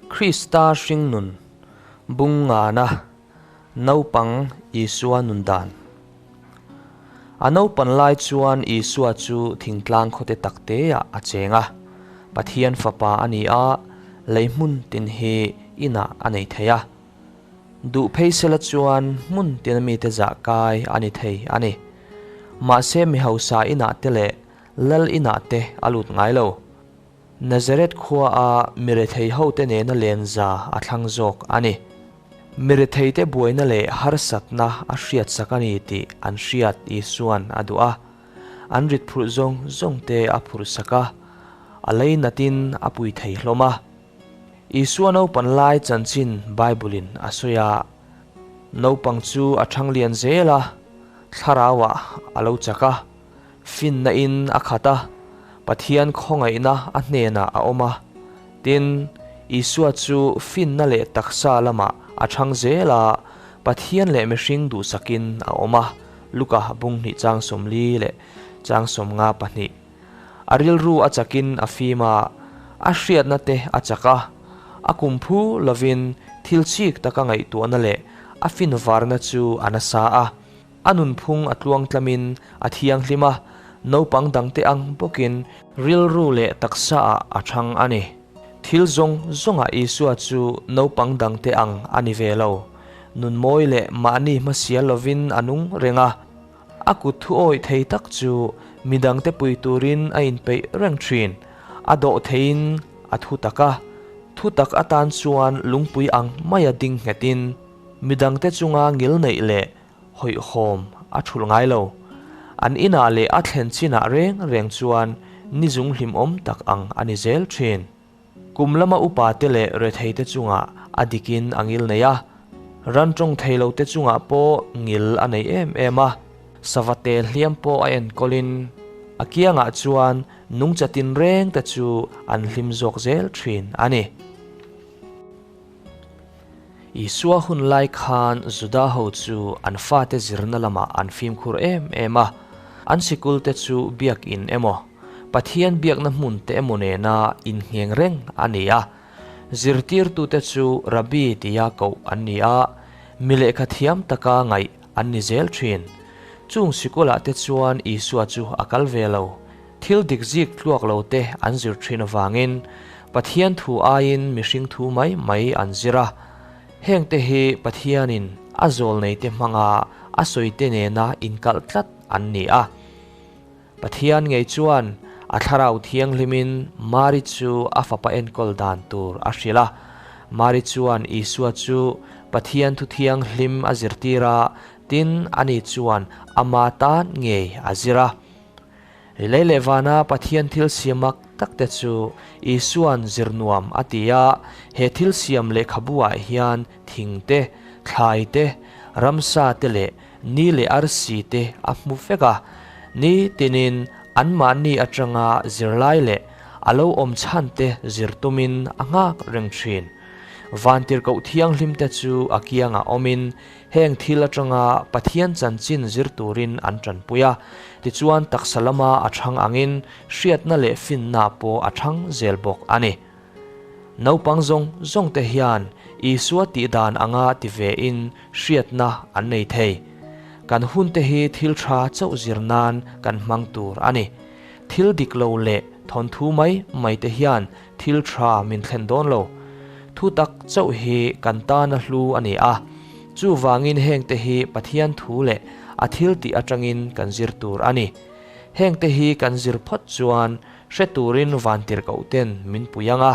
Krista hringnun bung ngana naupang Isua nun dan. A naupan lai chuan Isua chu thingtlang khawte takteah a cheng a. Pathian fapa a ni a, lei hmun tin hi inah a nei thei a. Duh phei sela chuan hmun tina mite zah kai a ni thei a ni. Mahse mi hausa inah te leh lal inah te a lut ngai lo. Nazareth khua a mi rethei hote nena lenza a thlang zawk a ni. Mi retheite buaina leh harsatna a hriatsak a ni tih an hriat Isua'n a duh a. An rit phurh zawng zawngte a phurhsak a, a lei natin a pui thei hlawm a. Isua naupan lai chanchin Bible-in a sawi a, Naupang chu a thang lian zel a, thlarauah a lo chak a, finna in a khat a, Pathian khawngaihna a hnenah a awm a. Tin, Isua chu finna leh taksa lamah a thang zel a, Pathian leh mihring duhsakin a awm a, Luka bung hnih chang 40 leh chang 52. A rilru a chakin a fim a, a hriatna te a chak a, a kum phu lovin thil chik taka ngaihtuahna leh a fin varna chu a nasa a. A nunphung a tluang tlamin a thianghlim a, naupang dangte ang bawkin rilru leh taksaah a thang a ni. Thil zawng zawngah Isua chu naupang dangte ang a ni ve lo. Nun mawi leh mahni hmasial lovin a nung reng a. A kut thu awih thei tak chu mi dangte pui turin a inpeih reng thin. A dawh theiin a thu tak a, thu tak atan chuan lungpui ang maia ding nghetin mi dangte chunga ngil neih leh hawihhawm a thulh ngai lo. An inah leh a thlen chinah reng reng chuan ni zung hlimawm tak ang a ni zel thin. Kum lama upa te leh rethei te chungah a dikin a ngil nei a, ran tawng thei lo te chungah pawh ngil a nei em em a, sava te hliam pawh a enkawlin a kiangah chuan nungcha tinreng te chu an hlim zawk zel thin a ni. Isua hun lai khan Juda ho chu an fate zirna lamah an fimkhur em em a, an sikul te chu biakin emaw, Pathian biakna hmun te emaw nena inngheng reng a ni a. Zirtirtute chu Rabbi tia koh an ni a, mi lehkha thiam taka ngaih an ni zel thin. Chung sikulah te chuan Isua chu a kal ve lo. Thil dik zik tluak lo te an zir thin avangin Pathian thu aiin mihring thu mai mai an zir a. Heng te hi Pathianin a zawl nei te hmanga a sawi te nena inkalh tlat an ni a. Pathian ngei chuan a thlarau thianghlimin Mari chu a fapa enkawl dan tur a hrilh a. Mari chuan Isua chu Pathian thu thianghlim a zirtir a, tin ani chuan ama tan ngei a zir a. Lei leh vana Pathian thil siam mak tak te chu Isua'n zir nuam a ti a, he thil siam lehkhabu ah hian thing te, thlai te, ramsa te leh ni leh arsi te a hmu vek a. Ni tinin anmahni atanga zirlai leh a lo awm chhan te zir tumin a nghak reng thin. Vantirhkoh thianghlim te chu a kiangah awmin Heng thil atanga Pathian chanchin zir turin an tanpui a, tichuan taksa lama a thang angin hriatna leh finna pawh a thang zel bawk a ni. Naupang zawng zawngte hian Isua tih dan anga ti vein hriatna an nei thei. Kan hunte hi thil tha chauh zir nan kan hmang tur a ni. Thil dik lo leh thawnthu mai mai te hian thil tha min thlen dawn lo. Thu tak chauh hi kan tana hlu a ni a, chuvangin hengte hi Pathian thu leh a thil tih atangin kan zir tur a ni. Hengte hi kan zir phawt chuan hre turin vantirhkoh ten min pui ang a,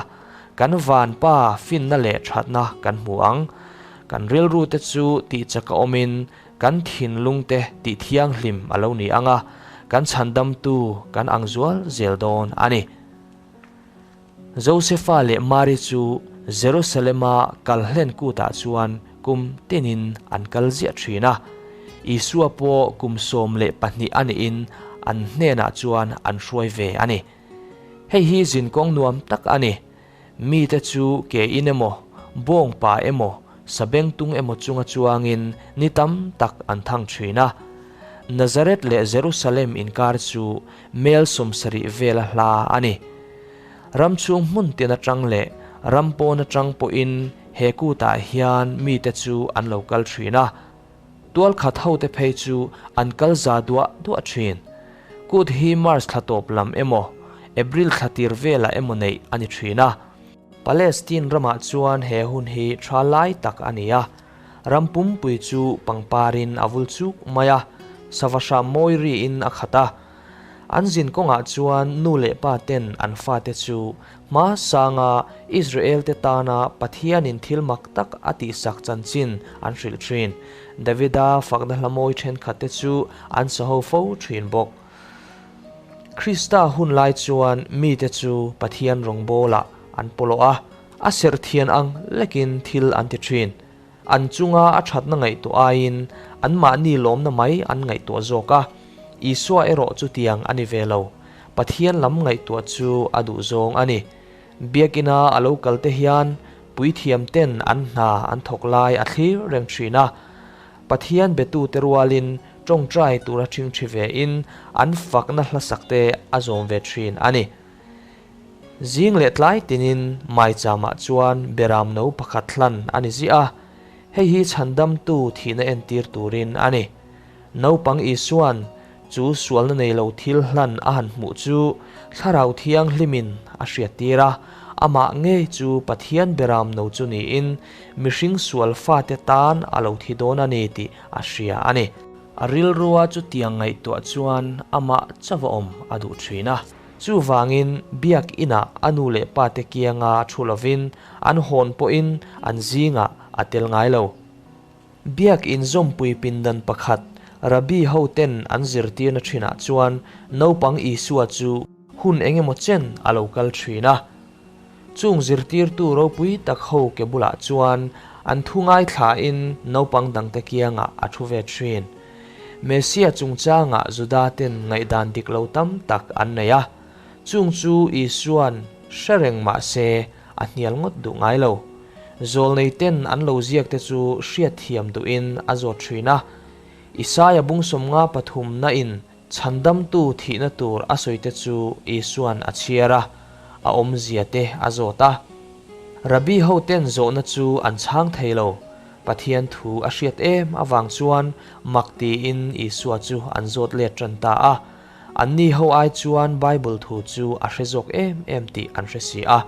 kan vanpa finna leh thatna kan hmu ang. Kan rilru te chu tihchaka awmin kan thinlung te tih thianghlim a lo ni ang a, kan chhandamtu kan ang zual zel dawn a ni. Josefa leh Mari chu Jerusalema kal hlen kutah chuan kum tinin an kal ziah thin a. Isua pawh kum 12 a nihin an hnenah chuan an hruai ve a ni. Hei hi zinkawng nuam tak a ni. Mite chu ke in emaw, bawngpa emaw, sabengtung emaw chunga chuangin ni tam tak an thang thin a. Nazareth leh Jerusalem inkar chu mel 70 vela hla a ni. Ram chhung hmun tin atang leh Ram pawn atang pawhin he kutah hian mite chu an lo kal thin a. Tualkhat hote phei chu an kal za duah duah thin. Kut hi March thla tawp lam emaw, April thla tir velah emaw neih a ni thin a. Palestine ramah chuan he hun hi tha lai tak a ni a. Ram pumpui chu pangparin a vul chuk mai a, sava hram mawi riin a khat a. An zin kawngah chuan nu leh pa ten an fate chu hma sanga Israel te tana Pathianin thil mak tak a tihsak chanchin an hrilh thin. Davida fakna hla mawi thenkhat te chu an sa ho fo thin bawk. Krista hun lai chuan mite chu Pathian rawngbawlah an pawlawh a, a serh thian ang lekin thil an ti thin. An chunga a thatna ngaihtuah aiin anmahni lawmna mai an ngaihtuah zawk a, Isua erawh chutiang a ni ve lo. Pathian lam ngaihtuah chu a duh zawng a ni. Biakina a lo kal te hian puithiam ten an hna an thawk lai a thlir reng thin a. Pathian betute rualin tawngtai tura ṭhingṭhi vein an fakna hlasak te a zawm ve thin a ni. Zing leh tlai tinin Maichamah chuan beram no pakhat hlan a ni ziah a, hei hi chhandamtu thihna entir turin a ni. Naupang Isua'n chu sualna nei lo thil hlan a han hmuh chu Thlarau Thianghlimin a hriattir a, amah ngei chu Pathian beram no chu niin mihring sual fate tan a lo thi dawn a ni tih a hria a ni. A rilrua chutiang ngaihtuah chuan amah chauh a awm a duh thin a. Chuvangin biak inah a nu leh pate kianga thu lovin an hawn pawhin an zingah a tel ngai lo. Biak in zawmpui pindan pakhat Rabbi hoten an zirtirna thinah chuan naupang Isua chu hun engemaw chen a lo kal thin a. Chung zirtirtu ropui tak ho ke bulah chuan an thu ngaithlain naupang dangte kiangah a thu ve thin. Messia chungchangah Judaten ngaihdan dik lo tam tak an nei a, chung chu Isua'n hre reng mah se a hnial ngawt duh ngai lo. Zawlneiten an lo ziakte chu hriatthiam duhin a zawt thin a. Isaia bungsawmnga pathumna in Chhandamtu thihna tur a sawite chu Isua'n a chhiar a, a awmzia te a zawt a. Rabbi hoten zawhna chu an chhang thei lo. Pathian thu a hriat em avang chuan mak tiin Isua chu an zawt let tan ta a. Anni ho ai chuan Bible thu chu a hre zawk em em tih an hre si a.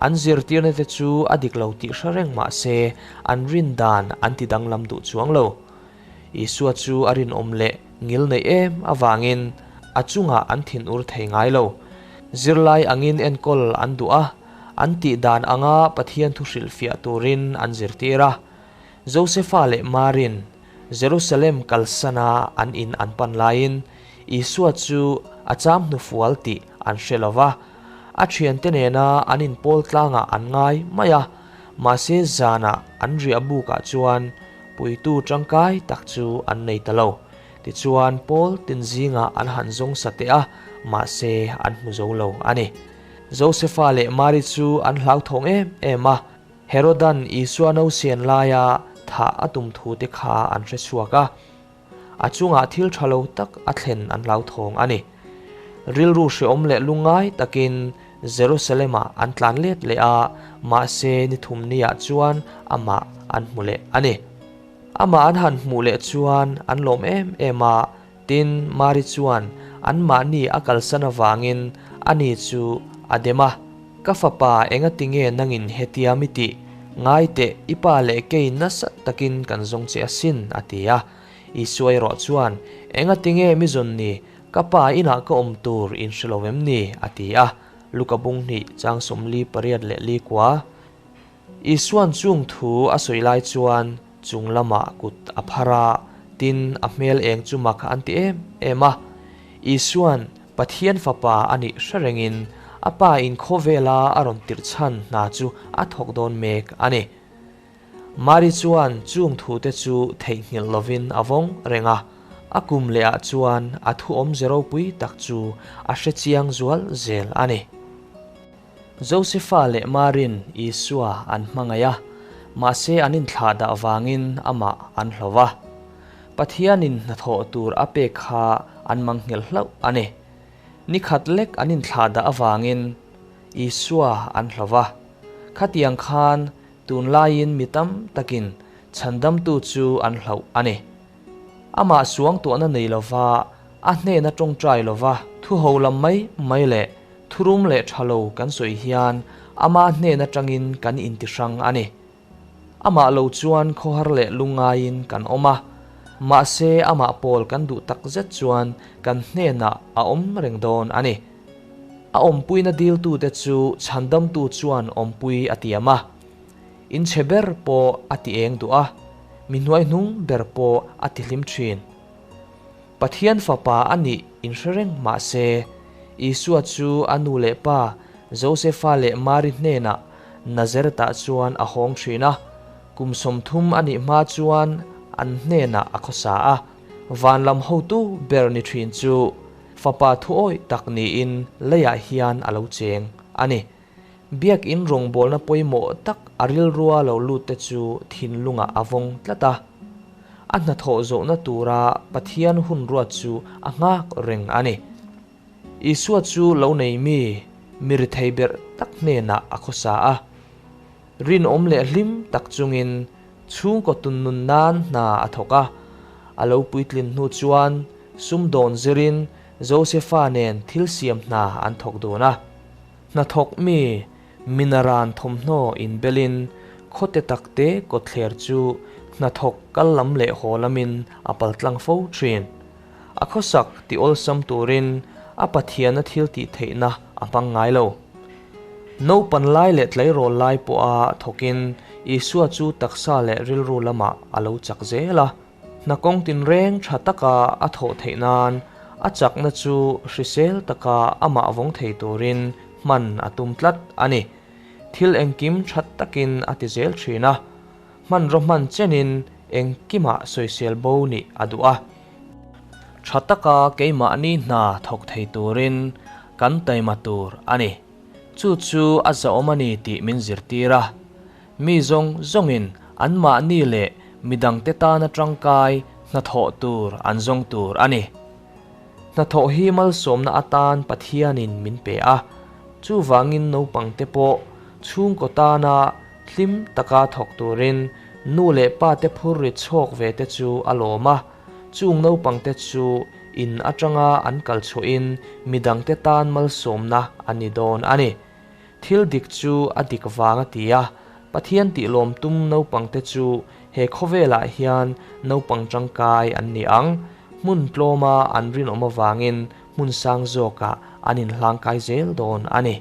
An zirtirna te chu a dik lo tih hre reng mah se an rin dan an ti danglam duh chuang lo. Isua chu a rinawm leh ngil neih em avangin a chungah an thinur thei ngai lo. Zirlai angin enkawl an duh a, an tih dan anga Pathian thu hrilhfiah turin an zirtir a. Josefa leh Marin Jerusalem kalsana an in an pan laiin Isua chu a cham hnufual tih an hre lo va, a thiante nena an inpawl tlangah an ngai mai a, mahse zanah an riah bukah chuan Puitu tangkai tak chu an nei ta lo. Tichuan, Paul tin zingah an han zawng sa teh a, mahse an hmu zo lo a ni. Josefa leh Mari chu an hlauthawng em em a, Herodan Isua nausian laia thah a tum thu te kha an hre chhuak a. A chungah thil tha lo tak a thlen an hlauthawng a ni. Rilru hreawm leh lungngai takin Jerusalem-ah an tlan let leh a, mahse ni thumniah chuan amah an hmu leh a ni. Amah an han hmuh leh chuan an lawm em em a, tin Mari chuan anmahni a kalsan avangin ani chu a dem a. Ka fapa engatinge nangin hetia mi tih? Ngai teh, i pa leh kei nasa takin kan zawng che asin, a ti a. Isua erawh chuan, Engatinge mi zawn ni? Ka pa inah ka awm tur in hre lo em ni? a ti a. Luka bung hnih chang 48 leh li kua. Isua'n chung thu a sawi lai chuan chung lamah kut a phar a, tin a hmel eng chu mak an ti em em a. Isua'n Pathian Fapa a nih hre rengin a Pa in khawvela a rawn tirh chhan hna chu a thawk dawn mek a ni. Mari chuan chung thute chu theihnghilh lovin a vawng reng a, a kum lehah chuan a thu awmze ropui tak chu a hre chiang zual zel a ni. Josefa leh Marin Isua an hmangaih a, mahse an inthlah dah vangin amah an hlo va. Pathianin hnathawh tur a pek kha an mangnghilh hlauh a ni. Ni khat lek an inthlah dah avangin Isua an hlo va. Khatiang khan tunlaiin mi tam takin chhandamtu chu an hlauh a ni. Amah suangtuahna nei lova, a hnena tawngtai lova thu ho lam mai mai leh thurum leh tha lo kan sawi hian ama hnen atangin kan intihrang a ni. Amah lo chuan khawhar leh lungngaiin kan awm a, mahse amah pawl kan duh tak zet chuan kan hnenah a awm reng dawn a ni. A awmpuina diltute chu chhandamtu chuan awmpui a tiam a, inchhe ber pawh a ti eng duh a, mi hnuaihnung ber pawh a ti hlim thin. Pathian Fapa a nih inhre reng mah se, Isua chu a nu leh pa, Josefa leh Mari hnenah Nazareth-ah chuan a hawng thin a. Kum 30 a nih hma chuan an hnenah a khawsa a. Van lam hotu ber ni thin chu Fapa thuawih tak niin leiah hian a lo cheng a ni. Biakin rawngbawlna pawimawh tak a rilrua lo lut te chu thinlungah a vawng tlat a. A hnathawh zawhna tura Pathian hun ruat chu a nghak reng a ni. Isua chu lo nei mi, mi rithei berh tak hnenah a khawsa a. Rinawm leh hlim tak chungin chhungkaw tunnun nan hna a thawk a. A lo puitlin hnu chuan sumdawn zirin Josefa nen thil siam hna an thawk dun a. Hnathawk mi, minaran thawmhnaw inbelin khawte takte kawtthler chu hnathawk kal lam leh haw lamin a paltlang fo thin. A khawsak ti awlsam turin a Pathiana thil tih theihna a hmang ngai lo. Naupan lai leh tleirawl lai pawha thawkin Isua chu taksa leh rilru lamah a lo chak zel a. Hna kawng tinreng tha taka a thawh theih nan a chakna chu hrisel taka amah vawng thei turin hman a tum tlat a ni. Thil engkim tha takin a ti zel thin a, hmanraw hman chenin engkimah sawisel bo nih a duh a. Tha taka keimahni hna thawk thei turin kan taima tur a ni. Chu chu a zahawm a ni tih min zirtir a. Mi zawng zawngin anmahni leh midangte tana tangkai hnathawh tur an zawng tur a ni. Hnathawh hi malsawmna atan Pathianin min pe a, chuvangin naupangte pawh chhungkaw tana hlim taka thawk turin nu leh pate phur ri chhawk ve te chu a lawm a, chung naupangte chu in atanga an kal chhuahin midangte tan malsawmna a ni dawn a ni. Thil dik chu a dik vang a ti a, Pathian tih lawm tum naupangte chu he khawvelah hian naupang tangkai an ni ang. Hmun tlawma an rinawm avangin hmun sang zawkah an inhlangkai zel dawn a ni.